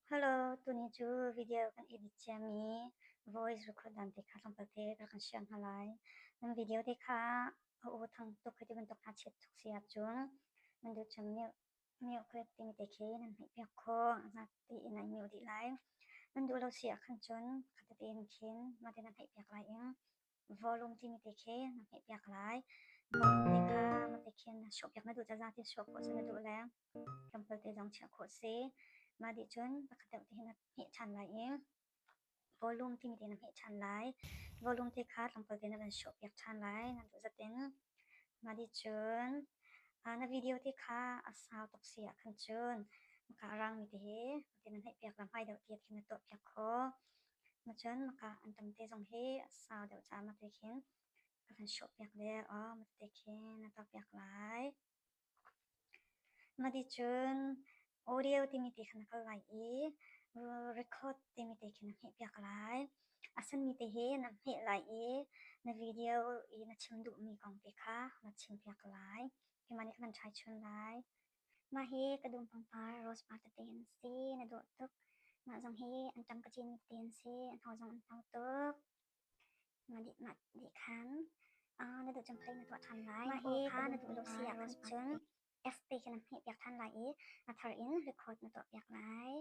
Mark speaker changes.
Speaker 1: Hello, tuni cu video kan edit ciami voice record dan te kha tlawmpal te ka kan share hna lai. Nan video te kha a aw thang tuk hei ti bantuk hna chiat tuk si ahcun nan duh cun mute mute clip timi te khi nan hmeh piak khawh. Hna tiin ai mute dih lai. Nan duh lo si ahkhan cun kha tein khin mah te nan hmeh piak lai i volume timi te khi na hmeh piak lai. Volume te kha mah te khin sawh piak na duh caah ti sawh khawh si na duh le tlawmpal te zong chiah khawh si. Mah dih cun pakhat deuh te hi na hmeh ṭhan lai i volume timi te na hmeh ṭhan lai. Volume te kha tlawmpal te na van sawh piak ṭhan lai na duh zat in. Mah dih cun na video te kha a sau tuk si ahkhan cun maka a rangmi te hi te na hmeh piak la hmai deuh ti khin na tuah piak khawh. Cun maka anṭam te zong hi a sau deuh caah mah te khin ka van sawh piak le aw mah te khin na tuah piak lai. Mah dih cun audio timi te kha na kal lai i record timi te khi na hmeh piak lai. A senmi te hi na hmeh lai i na video i na chim duhmi kong te kha na chim piak lai. Keimah nih ka van try chun lai. Mah hi ka dum pangpar rose par tete an si. Na dawh tuk. Mah zong hi anṭam ka cinmi tete an si. An ho zong an hno tuk. Mah dih mah dih khan na duh cun play na tuah ṭhan lai. Mah hi kha na duh lo si ahkhan cun F te khi na hmeh piak ṭhan lai i a thar in record na tuah piak lai.